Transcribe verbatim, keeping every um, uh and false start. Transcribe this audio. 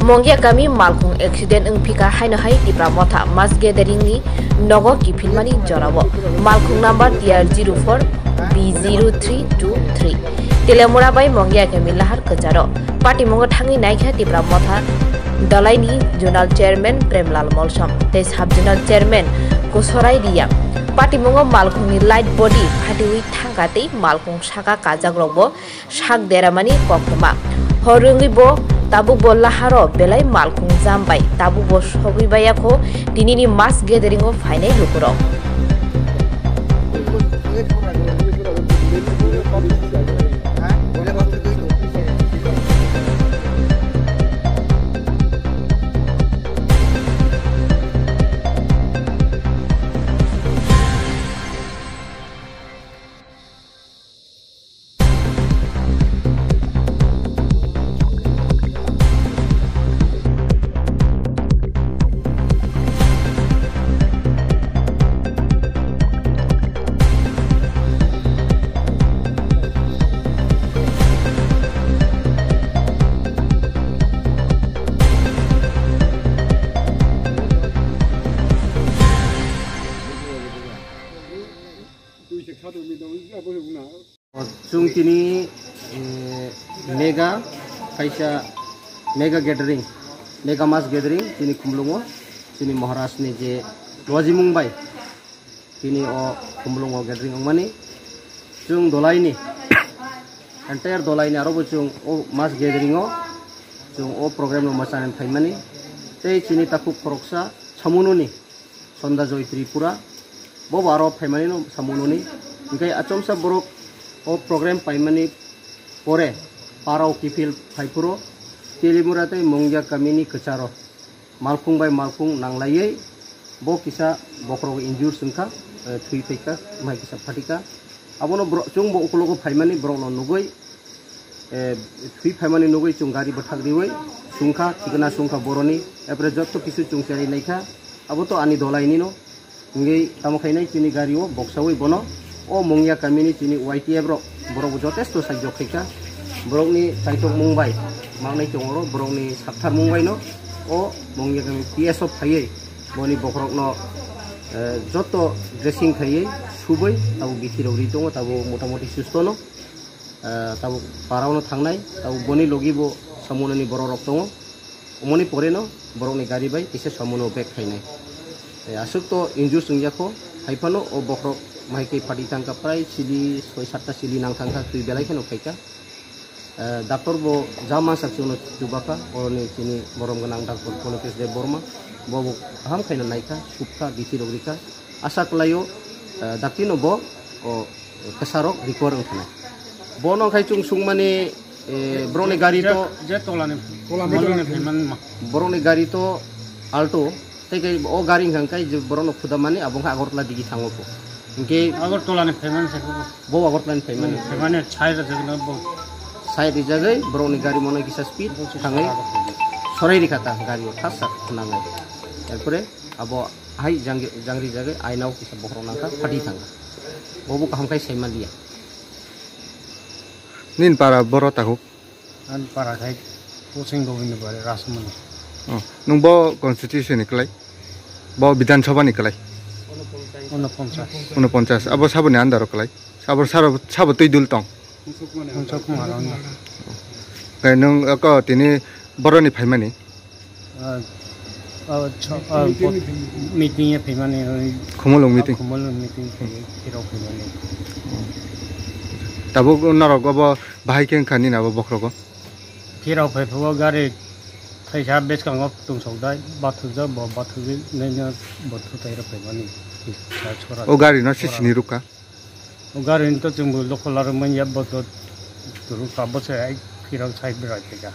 Mongya kami Malkhung accident wngphika haino hai Tipra Motha mass gathering ni nogo kiphilmani jorao. Malkhung number T R zero four B zero three two three. Telemura bai Mongya kami lahar kwcharo. Patimungo thangwi naikha Tipra Motha dolaini zonal chairman Premlal Molsom tei sub zonal chairman Kosorai Riyang. Patimungo Malkhungni light body phatiwi thangkha tei Malkhung saka kajakrokbo sak deramani koktwma. Hor wngwi bo tabuk bo laharo belai Malkhung jam bai tabuk bo sogwi baya kho tinini mass gathering o phainai lukurok. Chwng tini, eh, mega kaisa mega gathering, mega mass gathering chini Khumlungo, chini Maharaj ni je lojimung bai tini o Khumlungo gathering wngmani. Chwng dolaini, entire dolaini aro bo chwng o mass gathering o chwng o program no mwchani phaimani. Tei chini takhuk khoroksa Samunoni Sonda Joy Tripura, bo bo aro phaimani no samung noni. Hinkhe achomsa borok o program paimani pore parao kiphil phaiphuru Telimura tei Mongya kamini kwcharo Malkhung bai Malkhung nanglaiwi bo kisa bokhorok injure wngkha, eh, thwi phaikha, mai kisa phatikha. Abono borok, chwng bo ukulogo phaimani borokno nugwi, eh, thwi phaimani nugwi chwng gari bwthak riwi sungkha, thikna sungkha boroni, epre jotto kisu chwng cherwi naikha, abo to ani dolainino. Hingwi tamo khainai chini gario boksawi bono o Mongya kamini chini Y T F rok, borok bo jotesto sajjok khaikha, borokni chaitokmung bai mangnai tongo, borokni saktharmung baino o Mongya kami P S o phaiwi boni bokhorokno, eh, jotto dressing khaiwi subwi tabuk bithi rok ri tongo, tabuk motamoti sustono. Ah, tabuk parao no thangnai, tabuk boni logi bo samunani borok rok tongo. Omoni pore no borok ni gari bai kisa samuno bag khainai. Eh, aswk to injure wngya kho, hai phano o bokhorok mai khe phati thangkha, prai sili soi satta sili nang thangkha, twi belai kheno khaikha. Eh, doctor bo ja mansak chuno chubakha, oroni chini borom gwnang doctor Polokesh Deb Borma, bo bo kaham khaina naikha, subkha, bithi rok rikha. Asa kwlaio, eh, dakti no bo, o, kwsarok recover wng thanai. Bono khai chwng sungmani, eh, borokni gari to, je tolani, tolani phaimani ma. Borokni gari to Alto, tei khe o gari hwnkha khe je borokno khuda mani abo wngkha Agartala digi thango kho. Hinkhe Agartala ni phaimani se kho. Bo Agartala ni phaimani. Hmm, phaimani chai rwjak na bo. Chai rwjagwi borokni gari mono kisa speed thangwi sorai rikha ta gari o thasa nangwi. Erpore abo hai jang-, jangri jagwi ainao kisa bokhorok nangkha, phati thangkha. Bobo kaham khai saima liya. Nini para boro takhuk? Ani para khai Posing Gobindabari Rajmoni. Oh, nwng bo constituency ni kwlai? Bo Bidhan Sabha ni kwlai? Unoponchas. Unoponchas. Abo saboni under o kwlai? Abo sabo, sabo twi dul tong? Unsuk Kumar Rana. Khe nwng, eh, ko tini boroni phaimani? Ah, ah, cho-, ah, bo-, meeting e phaimani, oi. Khumulwng meeting? Ah, Khumulwng meeting phai-, phirok phaimani. Tabuk norok obo bahai khe wngkha nini abo bokhorogo? Phirok phai phugo gari thaisa bwskango tungsok dai, bathukjak bo, bathukjak nini bo thutai rok phaimani. Sa chora. O gari no sisini rukha? O gari ni to chwng bo lokho larwk manya bo to turu ka bo se ai phirok sai berai phaikha.